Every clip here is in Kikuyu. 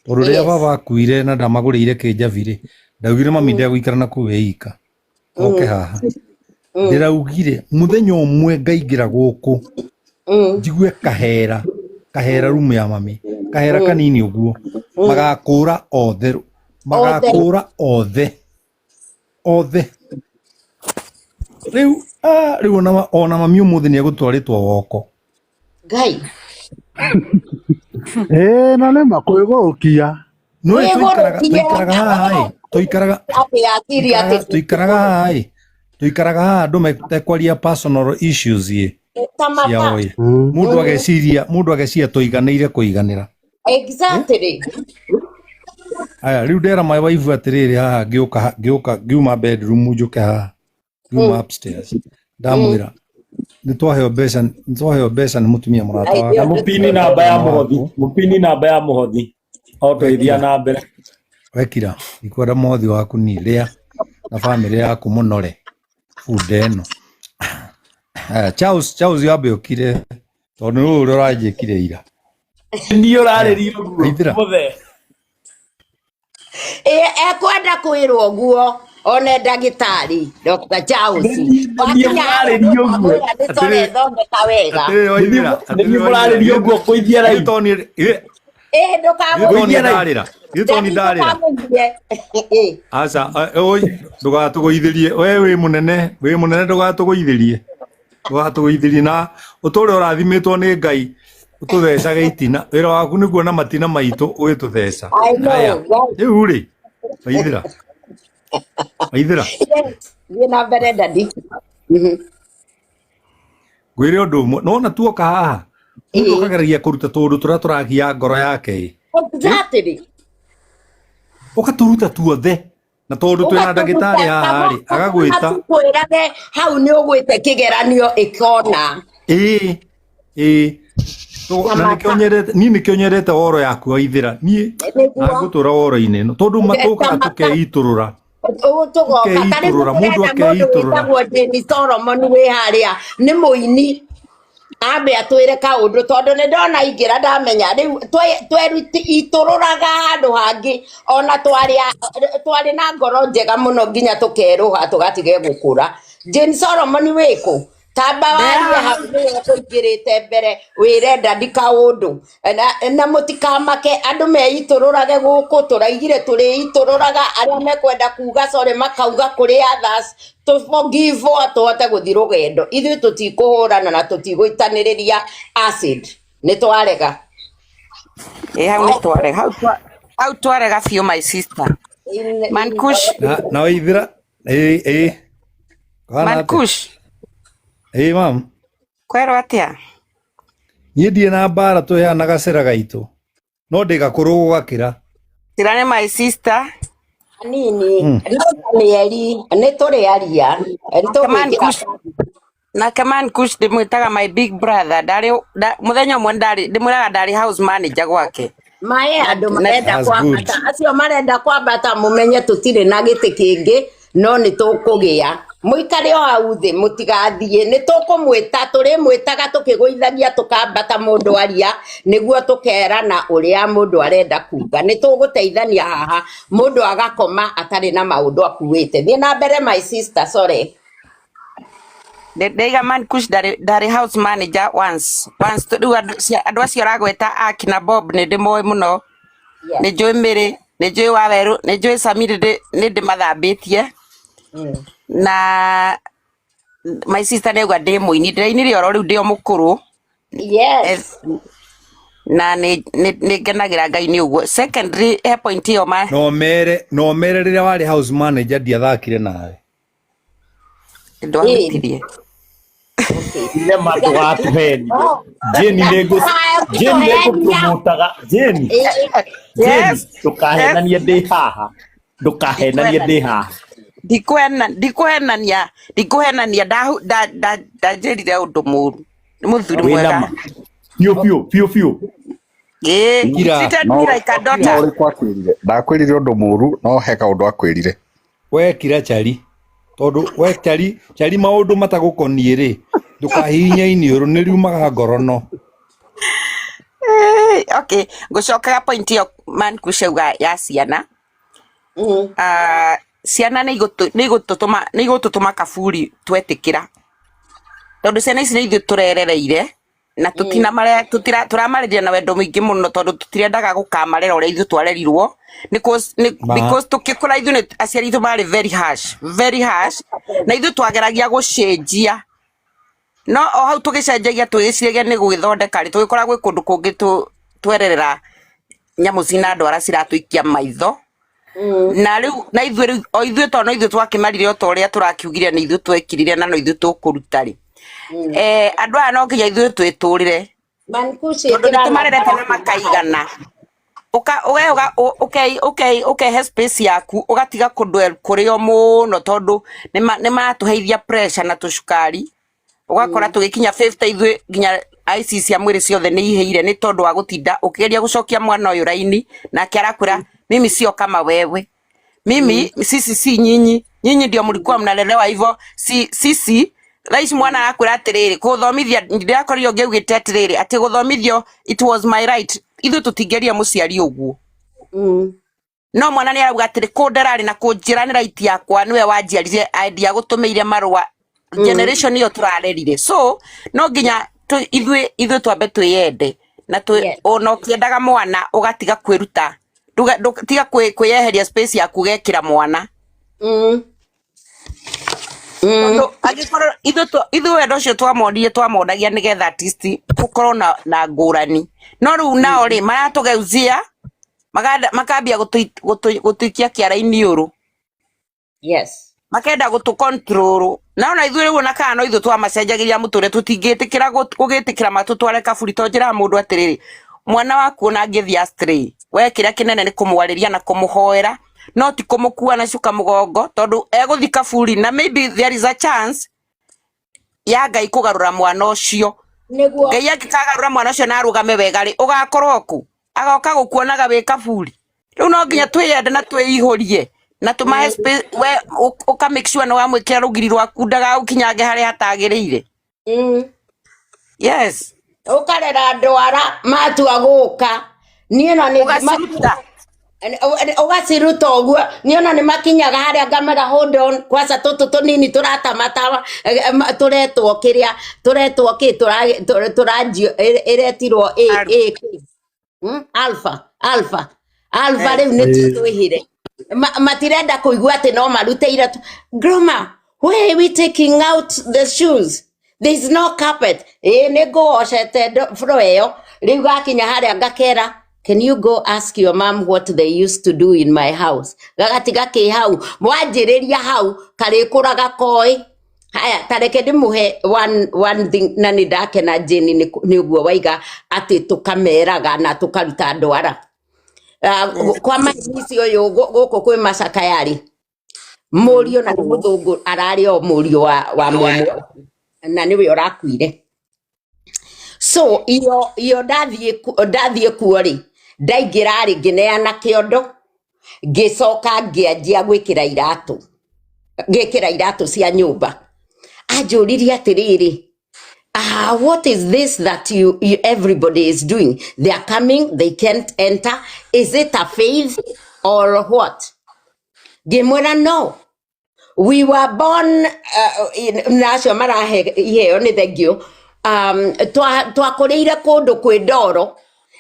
Tondũ rĩrĩa baba akuire na ndamagũrĩire kĩnjabi rĩ, ndaugire mami ndegũikara na kũu ĩ ika, oke haha. Ndĩraugire mũthenya ũmwe ngaingĩra gũkũ njigue kahera kahera rumu ya mami, kahera kanini ũguo, magakũra othe, magakũra othe othe. Rĩu rĩu ona mami ũmũthĩ nĩ egũtwarĩtwo woko. Ngai. Ĩĩ, na nĩ ma kwĩgũrũkia. Nĩũĩ tũikaraga tũikaraga haha ĩ, tũikaraga atĩ atiri atĩ tũikaraga haha ĩ, tũikaraga haha andũ metekwaria personal issues ĩ ta ciao mata ĩ, mũndũ ageciria tũiganĩire kũiganĩra. Aya, rĩu ndera my wife atĩrĩrĩ, haha ngĩũka ngĩũka ngiuma bedroom njũke haha, ngiuma upstairs, ndamwĩra nĩ twaheo mbeca nĩ mũtumia mũrata Na wakwa. mũpini namba ya mũhothi, mũpini namba ya mũhothi o tũgĩthiĩ na mbere. Wekira ndikwenda mũhothi waku, niĩ rĩa na bamĩrĩ yaku mũnore bunda ĩno. Aya, Charles, Charles yambe ũkire tondũ nĩ ũrĩa ũranjĩkire ira. Niĩ ũrarĩria ũguo? Waithĩra. Mũthee. Ĩ, ekwenda kwĩrwo ũguo one ndagĩtarĩ Dr. Charles. Nĩ niĩ Wakinya mũrarĩria ũguo. kwĩra nĩ tore thondeka wega. Atĩrĩrĩ Waithĩra, Nĩ niĩ mũrarĩria ũguo kũithia rai. Ĩ, ndũkamũgie. Gĩtoni ndarĩra, gĩtoni ndarĩra. Ndũkamũgie. Ĩ. Aca, oi, ndũgatũgũithĩrie we, wĩ mũnene, wĩ mũnene, ndũgatũgũithĩrie, ndũgatũgũithĩrie na ũtũre ũrathimĩtwo nĩ Ngai, ũtũthecage itina. Wĩra waku nĩ kuona matina maitũ ũgĩtũtheca. I know. Aya, rĩu rĩ, Waithĩra, Waithĩra. Yes. Thiĩ na mbere, daddy. Ngwĩre ũndũ ũmwe, nona tuoka haha mũndũ akageragia kũruta tũũndũ tũrĩa tũragia ngoro yake ĩ. Ũgatũruta tuothe, na tondũ twĩna ndagĩtarĩ haha rĩ, agagwĩta. Kwĩrage hau nĩ ũgwĩte kĩgeranio ĩkona. Ĩĩ. Na nĩkĩo nyendete, niĩ nĩkĩo nyendete woro yaku Waithĩra, niĩ na ngũtũra woro-inĩ ĩno tondũ matũkaga tũkeitũrũra. Tũgoka ta rĩu. Ũkeitũrũra, mũndũ tũrenda mũndũ akeitũrũra. wĩtagwo Jane Solomon wĩ harĩa, nĩ mũini, ambe atwĩre kaũndũ tondũ nĩ ndona ingĩra ndamenya rĩu tweitũrũraga handũ hangĩ, ona twarĩ na ngoro njega mũno nginya tũkerũha tũgatige gũkũra. Jane Solomon, wĩkũ? Tamba warie hau, nĩwe ũkũingĩrĩte mbere wĩre daddy kaũndũ na mũtikamake, andũ meitũrũrage gũkũ tũraigire tũrĩitũrũraga, arĩa mekwenda kuga sorry makauga kũrĩ others, tũ forgive tũhote gũthiĩ rũgendo. Ithuĩ tũtikũhũrana na tũtigũitanĩrĩria acid, nĩ twarega. Ĩ, hau nĩ twarega, hau twarega biũ, my sister Mankush. Na Waithĩra, ĩĩ, kũhana atĩa? Mankush. Ĩĩ mam. Kwerwo atĩa? Niĩ ndirĩ na mbara, tũheanaga cera gaitũ no ndĩ gakũrũ gũgakĩra. Sira nĩ my sister. Anini no ta mĩeri nĩ tũrĩ aria nĩ Nake tũgwĩkĩra. Mankush, nake Mankush ndĩmwĩtaga my big brother. Ndarĩ mũthenya ũmwe ndarĩ ndĩmwĩraga ndarĩ house manager gwake. Maĩ andũ na marenda That's good. kwambata, acio marenda kwambata, mũmenye tũtirĩ na gĩtĩ kĩngĩ no nĩ tũkũgĩa. Mũikare o hau thĩ, mũtigathiĩ, nĩ tũkũmwĩta, tũrĩmwĩtaga tũkĩgũithagia tũkambata mũndũ aria nĩguo tũkerana ũrĩa mũndũ arenda kuga. Nĩ tũgũteithania haha, mũndũ agakoma atarĩ na maũndũ akuĩte. Thiĩ na mbere, my sister, sorry. Ndaiga Mankush ndarĩ house manager once. Rĩu andũ acio aragweta akina Bob nĩ ndĩmoĩ mũno. Nĩ njũĩ Mĩrĩ, nĩ njũĩ Wawerũ, nĩ njũĩ Samiri, nĩ ndĩmathambĩtie. Na my sister nĩ auga ndĩ mũini, ndĩrainire oro rĩu ndĩ o mũkũrũ. Na nĩ ngenagĩra Ngai nĩ ũguo. Secondly, he point ĩyo ma No mere rĩrĩa warĩ house manager ndiathakire nawe. Ndwahutirie. Nema ndũgatũhenie Jane, nĩ Jane nĩ ngũpromotaga Jane. Jane, ndũkahenanie ndĩ haha, ndũkahenanie ndĩ haha. Ndikuhenania, ndikuhenania, ndanjĩrire ũndũ mũru, nĩ mũthuri Wĩna mwega. ma biũ biũ biũ biũ. Ĩĩ, he Kira. treated No me like a no daughter. ũrĩkũ akwĩrire? Ndakwĩrire ũndũ mũru, no he kaũndũ akwĩrire. We kira chari, tondũ we chari chari maũndũ matagũkoniĩ rĩ, ndũkahihinye iniũrũ, nĩ riumaga ngorono. Okay, ngũcokaga point ĩyo mankucauga ya ciana. Ah, ciana nĩ igũtũtũma kaburi twetĩkĩra, tondũ ciana ici nĩ ithuĩ tũrerereire na tũtinamare tũramarĩria na wendo mũingĩ mũno, tondũ tũtirendaga gũkamarera ũrĩa ithuĩ twarerirwo because tũkĩkũra ithuĩ nĩ aciari aitũ marĩ very harsh, very harsh, na ithuĩ twageragia gũcenjia, no o hau tũgĩcenjagia tũgĩciragia nĩ gwĩthondeka rĩ, tũgĩkora gwĩ kũndũ kũngĩ twererera nyamũ cina ndwara ciratũikia maitho. Na rĩu na ithuĩ rĩu o ithuĩ tondũ no ithuĩ twakĩmarire o ta ũrĩa tũrakiugire nĩ ithuĩ twekirire na no ithuĩ tũkũruta rĩ, andũ aya no nginya ithuĩ twĩtũrĩre, Mankuci, tondũ nĩ ĩkĩra namba tũmarerete na yaku hau. makaigana. Uka uge uga uke uke ukehe space yaku, ũgatiga kũndwell kũrĩ o mũno, tondũ nĩ maratũheithia pressure na tũcukari, ũgakora tũgĩkinya 50 ithuĩ nginya IC cia mwĩrĩ ciothe nĩ ihĩire nĩ tondũ wa gũtinda ũkĩgeria gũcokia mwana ũyũ raini, nake arakwĩra, "Mimi sio kama wewe, mimi sisi si nyinyi, nyinyi ndio mlikuwa mnalelewa hivyo, si sisi." Thaa ici mwana arakwĩra atĩrĩrĩ, kũthomithia ndĩrakorire ũngĩ augĩte atĩrĩrĩ, atĩ gũthomithio, it was my right. Ithuĩ tũtingĩeria mũciari ũguo. No mwana nĩ arauga atĩrĩ, kũnderarĩ na kũnjĩra nĩ right yakwa, nĩwe wanjiarire, ndiagũtũmĩire marũa. Generation ĩyo tũrarerire, so no nginya ithuĩ twambe twĩyende na ona ũkĩendaga mwana ũgatiga kwĩruta. Tiga kwĩyeheria space yaku ũgekĩra mwana. Tondũ angĩkorwo ithuĩ wendo ũcio twamonire twamonagia nĩgetha at least gũkorwo na ngũrani, no rĩu nao rĩ maratũgeuzia, makambia gũtũikia kĩara-inĩ ũrũ. Makenda gũtũ control, na ona ithuĩ rĩu ona kana no ithuĩ twamacenjagĩria mũtũrĩre, tũtingĩtĩkĩra gũgĩtĩkĩra matũtware kaburi, tondũ njĩraga mũndũ atĩrĩrĩ, mwana waku ona angĩthiĩ astray, we kĩrĩa kĩnene nĩ kũmwarĩria na kũmũhoera, no ti kũmũkua na cuka mũgongo, tondũ egũthiĩ kaburi na maybe there is a chance ya Ngai kũgarũra mwana ũcio. Ngai angĩkagarũra mwana ũcio na arũgame wega rĩ, ũgakorwo kũ agoka gũkuonaga wĩ kaburi. Rĩu no nginya twĩyende na twĩihũrie na tũmahe space, we ũka make sure nĩ wamwĩkĩra rũgiri rwaku ndagagũkinyange harĩa hatagĩrĩire. Yes. Ũkarera ndwara matua gũka niĩ na nĩ Ũgaciruta. Ũgaciruta ũguo, niĩ ona nĩ makinyaga harĩa ngamera, "Hold on kwanza, tũtũ tũnini tũratamata tũretwo kĩrĩa tũretwo kĩ tũranjio ĩretirwo A A K. Alpha, alpha, alpha. Rĩu nĩ twĩhire. Matirenda kũigua atĩ no marute iratũ. "Grandma, why are we taking out the shoes? There is no carpet." Ĩĩ, nĩ ngũwocete floor ĩyo. Rĩu gakinya harĩa ngakera, "Can you go ask your mom what they used to do in my house?" Gagatiga kĩ hau, wanjĩrĩria hau karĩkũraga koĩ. Haya, tareke ndĩmũhe one thing, na nĩ ndakena Jane nĩ ũguo waiga atĩ tũkameraga na tũkaruta ndwara. Ah, kwa mahinisi ũyũ gũkũ kwĩ macakaya rĩ, mũriũ na nĩ mũthũngũ ararĩ o mũriũ wa mũmwe na nĩwe ũrakuire, so iyo ndathiĩ kuo rĩ, ndaingĩra rĩ, ngĩneana kĩondo, ngĩcoka ngĩanjia gwĩkĩra iratũ, ngĩkĩra iratũ cia nyũmba. Anjũririe atĩrĩrĩ, "Ah, what is this that you everybody is doing? They are coming, they can't enter. Is it a faith or what?" Ngĩmwĩra, "No, we were born na acio marahe iheo nĩ thengio. Twakũrĩire kũndũ kwĩ ndoro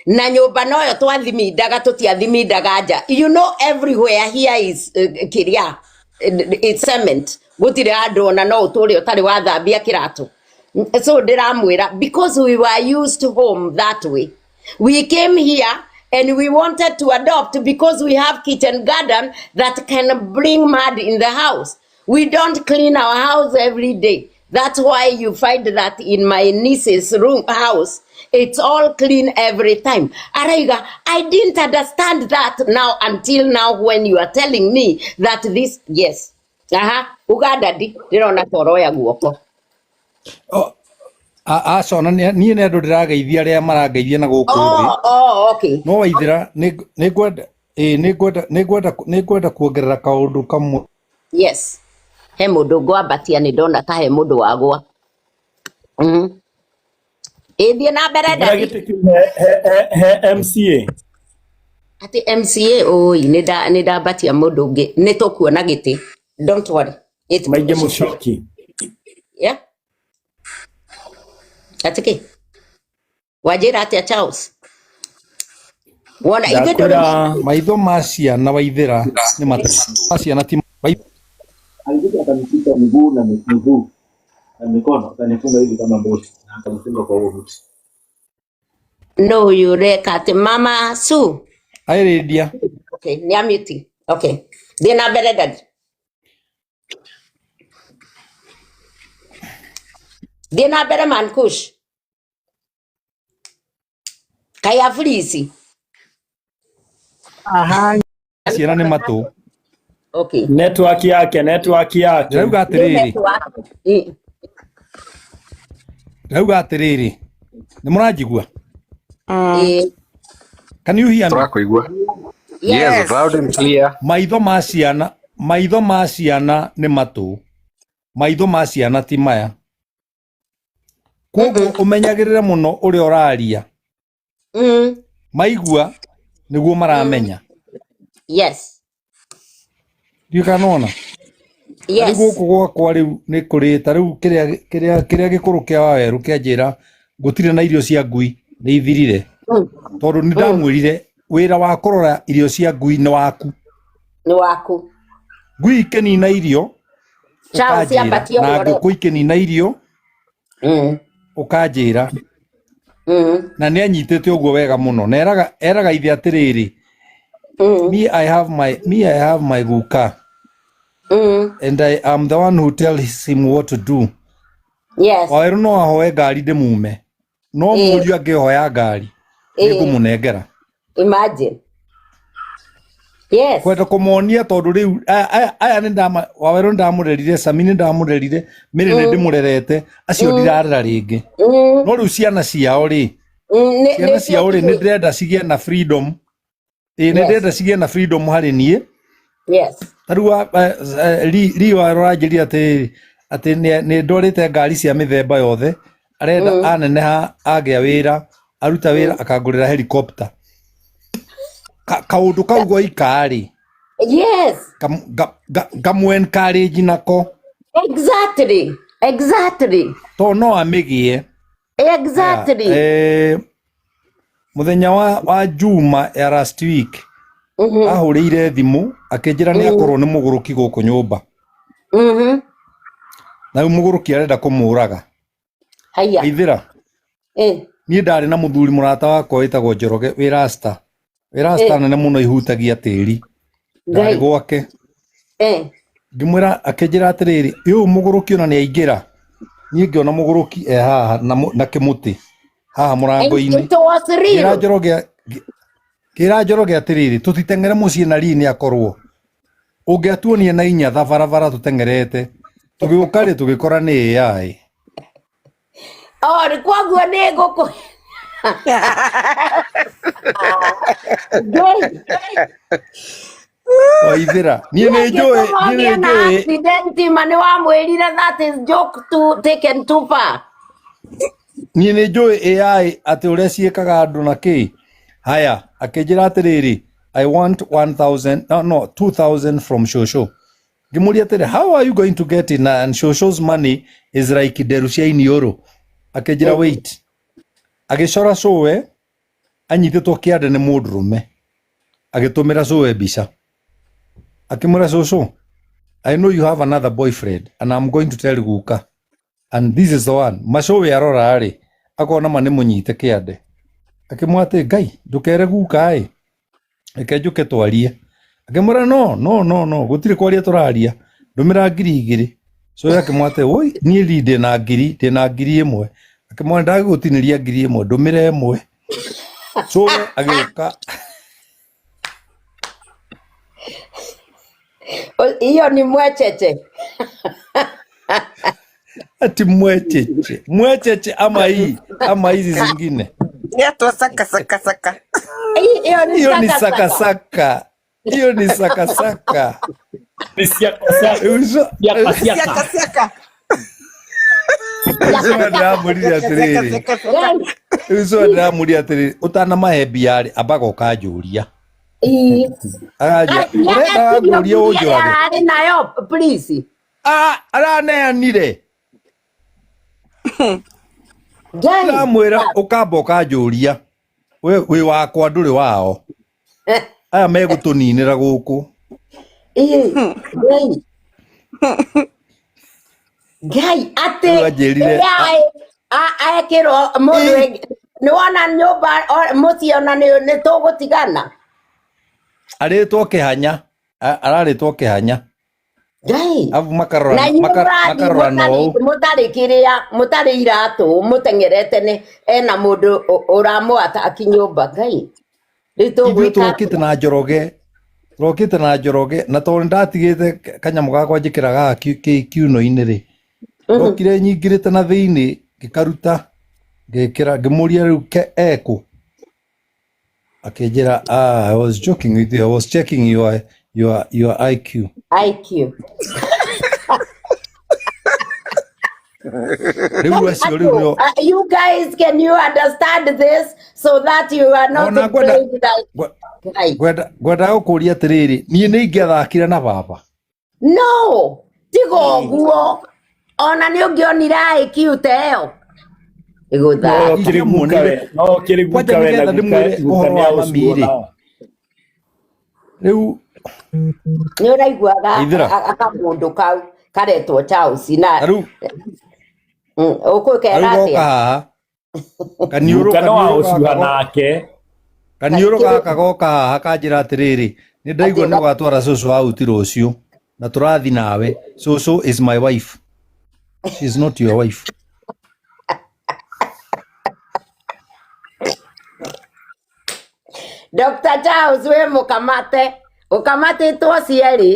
na nyũmba noyo twathimindaga, tũtiathimindaga nja. You know, everywhere here is kĩrĩa, it's cement, gũtirĩ handũ ona no ũtũre ũtarĩ wathambia kĩratũ. So ndĩramwĩra, because we were used to home that way, we came here and we wanted to adopt because we have kitchen garden that can bring mud in the house. We don't clean our house every day. That's why you find that in my niece's room house, it's all clean every time." Araiga, "I didn't understand that now until now when you are telling me that this." Yes. Aha, Uganda ndi ndĩrona toroya guoko. Oh, aca, ona niĩ nĩ andũ ndĩrageithia arĩa marangeithia na gũkũ thĩ. Oh, okay. No Waithĩra, nĩ ngwenda ĩĩ nĩ ngwenda kuongerera kaũndũ kamwe. Yes. He mũndũ ngwambatia, nĩ ndona ta he mũndũ wagwa. Ĩthiĩ na mbere Ingĩra dadi. gĩtĩ kĩu he MCA. Atĩ MCA oi nĩ ndambatia mũndũ ũngĩ nĩ tũkuona gĩtĩ. Don't worry. It Maingĩ Mũchoki. Yeah. Atĩ kĩ? Wanjĩra atĩa Charles? Wona ithuĩ tũrĩ Ndakwĩra Maitho ma ciana waithĩra nĩ matũ ma ciana ti Alikuja akanishika miguu na miguu na mikono akanifunga hivi kama mbuzi na akanifunga kwa huo mti. no ũyũ ũreka atĩ Mama Sue. Aĩrĩndia. Okay, nĩ amute. Okay. Thiĩ na mbere dadi. Thiĩ na mbere Mankush. Kaĩ afurisi. Aha. Ciana nĩ matũ. Okay. Network yake, network yake. Ndĩrauga Nĩ atĩrĩrĩ. network. Ndĩrauga atĩrĩrĩ. Nĩ mũranjigua? Can you hear me? Tũrakũigua. Yes, Yes. loud and clear. Maitho ma ciana, maitho ma ciana nĩ matũ. Maitho ma ciana ti maya. Koguo ũmenyagĩrĩre mũno ũrĩa ũraria. Maigua nĩguo maramenya. Yes. Ndiũĩ kana nĩwona. Yes. Rĩu gũkũ gwakwa rĩu nĩ kũrĩ ta rĩu kĩrĩa gĩkũrũ kĩa Wawerũ kĩanjĩra gũtirĩ na irio cia ngui nĩ ithirire. Tondũ nĩ ndamwĩrire wĩra wa kũrora irio cia ngui nĩ waku. Nĩ waku. Ngui ikĩnina irio Charles ũkanjĩra, ambatie na ũrĩa ngũkũ ikĩnina irio ũkanjĩra. Na nĩ anyitĩte ũguo wega mũno. Na eraga ithe atĩrĩrĩ, me I have my guka. And I am the one who tells him what to do. Yes. Wawerũ no ahoe ngari ndĩmume. No mũriũ angĩhoya ngari, nĩngũmũnengera. Imagine. Yes. Kwenda kũmonia tondũ rĩu aya nĩ ndama, Wawerũ nĩ ndamũrerire, Sami nĩ ndamũrerire, Mary nĩ ndĩmũrerete, acio ndirarera rĩngĩ. No rĩu ciana ciao rĩ, ciana Nĩ ciao rĩ, nĩ ndĩrenda cigĩe na freedom. Ĩĩ, nĩ Yes. ndĩrenda cigĩe na freedom harĩ niĩ. Yes. Ta rĩu Lee Wawerũ aranjĩrire atĩ nĩ ndwarĩte ngari cia mĩthemba yothe, arenda aneneha agĩa wĩra, aruta wĩra akangũrĩra helicopter. Kaũndũ kau goika rĩ. Yes. Ngamũ encourage nako. Exactly. Exactly. To no amĩgĩe. Exactly. Mũthenya wa Juma ya last week, ahũrĩire thimũ akĩnjĩra nĩ akorwo nĩ mũgũrũki gũkũ nyũmba. Na rĩu mũgũrũki arenda kũmũraga. Haiya. Ithĩra. Niĩ ndarĩ na mũthuri mũrata wakwa wĩtagwo Njoroge wĩ rasta. Wĩ rasta nene mũno ihutagia tĩri. Ndarĩ gwake. Ngĩmwĩra akĩnjĩra atĩrĩrĩ, ũyũ mũgũrũki ona nĩ aingĩra. Niĩ ngĩona mũgũrũki e haha na kĩmũtĩ haha mũrango-inĩ. It was real. Ngĩra Njoroge atĩrĩrĩ, tũtiteng'ere mũciĩ na rii nĩ akorwo. Ũngĩatuonia na inya tha barabara tũteng'erete. Tũgĩũka rĩ tũgĩkora nĩ AI. Oh, nĩ kwoguo nĩ ngũkũ. Ngai. Waithĩra. Niĩ nĩ njũĩ, niĩ nĩ Ũngĩtũma na njũĩ. accident ma nĩ wamwĩrire that is joke too taken too far. Niĩ nĩ njũĩ AI atĩ ũrĩa ciĩkaga andũ na kĩ. Haya, akĩnjĩra atĩrĩrĩ, I want 1,000, no, no, 2,000 from Shosho. Ngĩmũria atĩrĩ, how are you going to get it? And Shosho's money is like nderu cia iniũrũ. Akĩnjĩra wait. Agĩcora cũwe, anyitĩtwo kĩande nĩ mũndũrũme. Agĩtũmĩra cũwe mbica. Akĩmwĩra cũcũ, I know you have another boyfriend and I'm going to tell guka. And this is the one. Macũwe arora rĩ, akona ma nĩ mũnyite kĩande. Akĩmwĩra atĩ Ngai, ndũkere guka ĩ. Reke njũke twarie. Akĩmwĩra no, no, no, no, gũtirĩ kwaria tũraria. Ndũmĩra 2,000. Cũwe akĩmwĩra atĩ, woi, niĩ ri ndĩna ngiri, ndĩna 1,000. Akĩmwĩra ndagũtinĩria 1,000, ndũmĩra 1. Cũwe agĩũka. Hiyo ni mwecheche. Ati mwecheche. Mwecheche ama hii, ama hizi zingine. Yatwa saka saka saka. Hiyo ni Hiyo ni saka saka saka. saka. Hiyo ni saka saka. Ni siaka siaka. Uzo- Siaka siaka. Siaka siaka. Rĩu ndĩramwĩrire atĩrĩrĩ, rĩu cũwe ndĩramwĩrire atĩrĩrĩ, ũtanamahe mbia rĩ, ambaga ũkanjũria. Aranjia, ũrendaga ngũrie ũnjũrage? Ararĩ nayo please. Ah, araneanire. Ngai. Ndĩramwĩra ũkamba ũkanjũria. We wĩ wakwa ndũrĩ wao. Aya megũtũninĩra gũkũ. Ĩĩ, Ngai. Ngai atĩ Rĩu anjĩrire, ĩrĩa ekĩrwo mũndũ nĩ wona nyũmba mũciĩ ona nĩ tũgũtigana. Arĩtwo kĩhanya. Ararĩtwo kĩhanya. Ngai. Abu makarora Na inyuĩ mũrathiĩ makarorana ũũ. mũtarĩ kĩrĩa mũtarĩ iratũ mũteng'erete nĩ ena mũndũ ũramũataki nyũmba. Ngai. Rĩu Ithuĩ tũgwĩka tũrokĩte na Njoroge, tũrokĩte na Njoroge, na tondũ nĩndatigĩte kanyamũ gakwa njĩkĩraga haha kiuno-inĩ rĩ, ndokire nyingĩrĩte na thĩinĩ ngĩkaruta, ngĩkĩra, ngĩmũria rĩu ke ekũ, akĩnjĩra, ah, I was joking with you, I was checking your IQ. IQ. Rĩu acio rĩu nĩo You guys, can you understand this so that you are not Ona ngwenda playing like Ngai. Ngwenda gũkũria atĩrĩrĩ, niĩ nĩ ingĩathakire na baba. No, tiga ũguo. Ona nĩ ũngĩonire IQ ta ĩyo. Ĩgũthaka. No kĩrĩ guka we, no kĩrĩ guka Kwanja we na nĩgetha guka ndĩmwĩre guka ũhoro nĩ wa mami agũcuo rĩ. nao. Rĩu nĩ ũraiguaga Ithira. kamũndũ kau karetwo Charles na Rĩu ũkũkera rĩu goka atĩa? haha. Kaniũrũ Guka no kaniũrũ agũcuha gaka nake. kaniũrũ gaka goka haha kanjĩra atĩrĩrĩ, nĩ ndaigua nĩ ũgatwara cũcũ auti rũciũ na tũrathi nawe. Cũcũ is my wife. She is not your wife. Dr. Charles we mũkamate ũkamatĩtwo cierĩ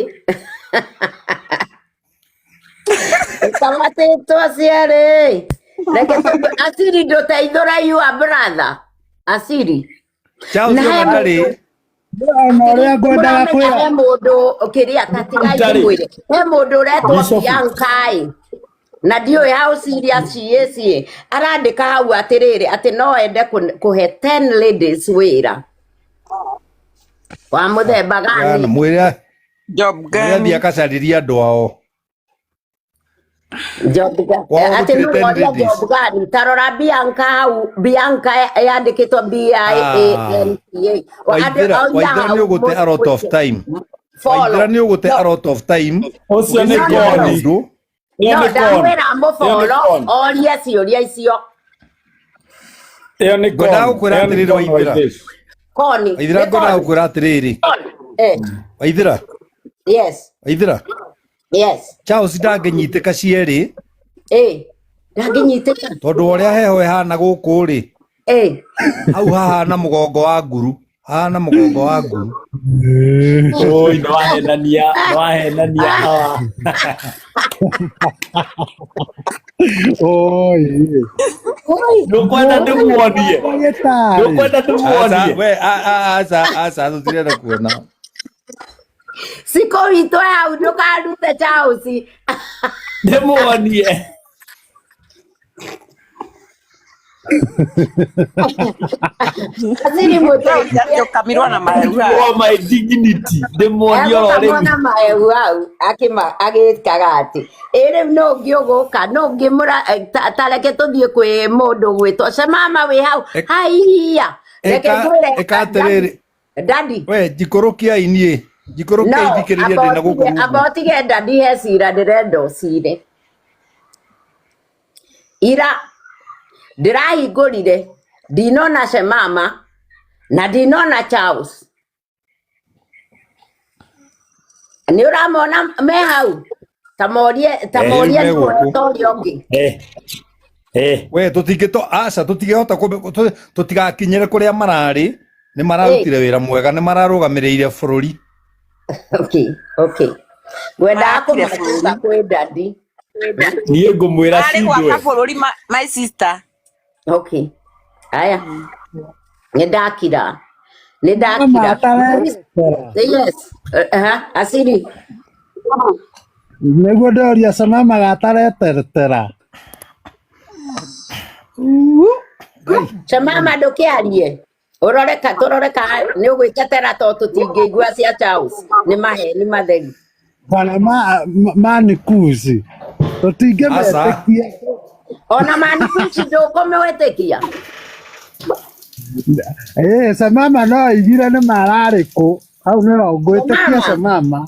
ũkamatĩtwo cierĩ reke Asiri ndũteithũre your brother Asiri. Charles Na he ona ndarĩ. mũndũ Ona ũrĩa ngwendaga mũramenya kwĩra. he mũndũ kĩrĩa ta tigai Ndarĩ. ndĩmwĩre he mũndũ ũretwo Bishop. Bianca ĩ na ndiũĩ how serious she is ĩ arandĩka hau atĩrĩrĩ atĩ no ende kũhe 10 ladies wĩra wa mũthemba Gana gani mwĩre Job mwĩre gani? athiĩ akacarĩrie andũ ao. Job Kwao atĩ gũtirĩ nĩ 10 ũroria ladies. job gani ta rora Bianca hau Bianca yandĩkĩtwo B I A N C A. Waithera, Andũ oia Waithera hau nĩ ũgũte a lot of time. Waithera follow. nĩ ũgũte a lot of time. Ũcio nĩ No, no, no. koni. Ũgĩcaria Ĩyo No, nĩ koni. ndamwĩra Ĩyo nĩ amũbolo koni. orie ciũria icio. Ĩyo nĩ Ngwendaga koni. gũkwĩra Ĩyo nĩ atĩrĩrĩ koni Waithera. Waithera. Koni. Waithera Nĩ ngwendaga koni. gũkwĩra atĩrĩrĩ. Waithera. Yes. Waithera. Yes. Charles ndangĩnyitĩka cierĩ. Ndangĩnyitĩka. Tondũ ũrĩa heho ĩhana gũkũ rĩ. Hau hahana mũgongo wa nguru. Hahana mũgongo wa nguru. Oi, nĩ wahenania, nĩ wahenania hawa. Oi. Ndũkwenda ndĩmuonie. Ndũkwenda Aca, ndĩmuonie. we, aca, aca, tũtirenda kuona. Siko witũ hau ndũkarute Charles. Ndĩmuonie. Asiri mũteithie. Ũkamirwo na mahehu hau. Oh, my dignity. Ndĩmuonie oro Egũkamwo rĩu. na mahehu hau agĩkaga atĩ ĩ rĩu nũ ũngĩ ũgũka nũ ũngĩ mũra ta reke tũthiĩ kwĩ mũndũ ũgwĩtwo Cemama wĩ hau haiya reke ngwĩre Ĩka atĩrĩrĩ. Daddy. We, njikũrũkiai niĩ. Njikũrũkiai No, thikĩrĩrie ndĩna gũkũ rungu. amba ũtige daddy he cira ndĩrenda ũcire. Ira ndĩrahingũrire ndinona Cemama na ndinona Charles. Nĩ ũramona me hau? Ta morie ta morie Rĩu me nũ gũkũ. ta ũrĩa ũngĩ. We tũtingĩto aca tũtingĩhota tũtigakinyĩre kũrĩa mararĩ. Nĩ mararutire wĩra mwega, nĩ mararũgamĩrĩire bũrũri. Okay, okay. Ngwendaga Marakire kũmatuta bũrũri. kwĩ daddy. Niĩ ngũmwĩra Marĩ cindwe. gwaka bũrũri my sister. Okay. Aya. Nĩ ndakira. Nĩ ndakira. Mataretera. Yes. Asiri. Nĩguo ndĩroria Cemama gatareteretera. Ngai. Chamama ndũkĩarie ũroreka tũroreka nĩ ũgwĩtetera to tũtingĩigua cia Charles nĩ maheni matheri. Bana manikuzi Aca. tũtingĩmetĩkia. Ona manikuci ndũkũmwĩtĩkia. Ĩĩ, Samama no aigire nĩ mararĩ kũ hau nĩho ngwĩtĩkia Samama Samama.